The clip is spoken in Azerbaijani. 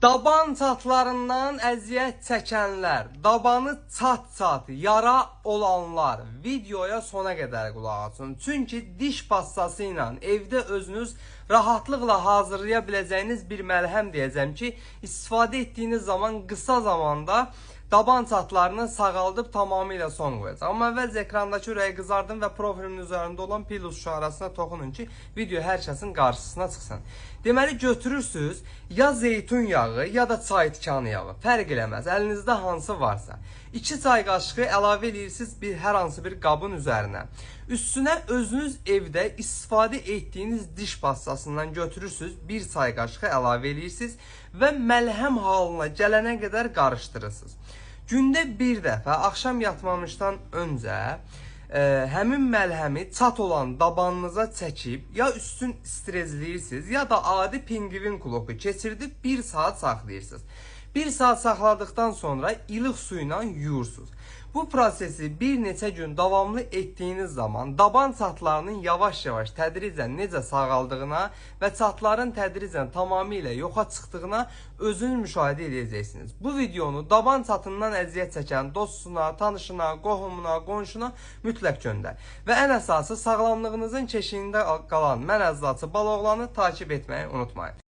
Daban çatlarından əziyyət çəkənlər, dabanı çat-çat yara olanlar videoya sona qədər qulaq asın. Çünki diş pastası ilə evdə özünüz rahatlıqla hazırlaya biləcəyiniz bir məlhəm deyəcəm ki, istifadə etdiyiniz zaman qısa zamanda daban çatlarını sağaldıb tamamilə son qoyacaq. Amma əvvəlcə ekrandakı ürəyi qızardın və profilimin üzərində olan plus işarəsinə toxunun ki, video hər kəsin qarşısına çıxsın. Deməli götürürsüz ya zeytun yağı ya da çay tikanı yağı, fərq eləməz. Əlinizdə hansı varsa. 2 çay qaşığı əlavə eləyirsiniz bir hər hansı bir qabın üzərinə. Üstünə özünüz evdə istifadə etdiyiniz diş pastasından götürürsüz, 1 çay qaşığı əlavə eləyirsiniz və məlhəm halına gələnə qədər qarışdırırsınız. Gündə bir dəfə axşam yatmamışdan öncə həmin məlhəmi çat olan dabanınıza çəkib ya üstün strezləyirsiniz ya da adi pingvin kloku keçirdib 1 saat saxlayırsınız. 1 saat saxladıqdan sonra ilıq su ilə yuyursunuz. Bu prosesi bir neçə gün davamlı etdiyiniz zaman daban çatlarının yavaş-yavaş tədricən necə sağaldığına və çatların tədricən tamamilə yoxa çıxdığına özünüz müşahidə edəcəksiniz. Bu videonu daban çatından əziyyət çəkən dostuna, tanışına, qohumuna, qonşuna mütləq göndər. Və ən əsası sağlamlığınızın keşiyində qalan mən əczaçı Baloğlanı takip etməyi unutmayın.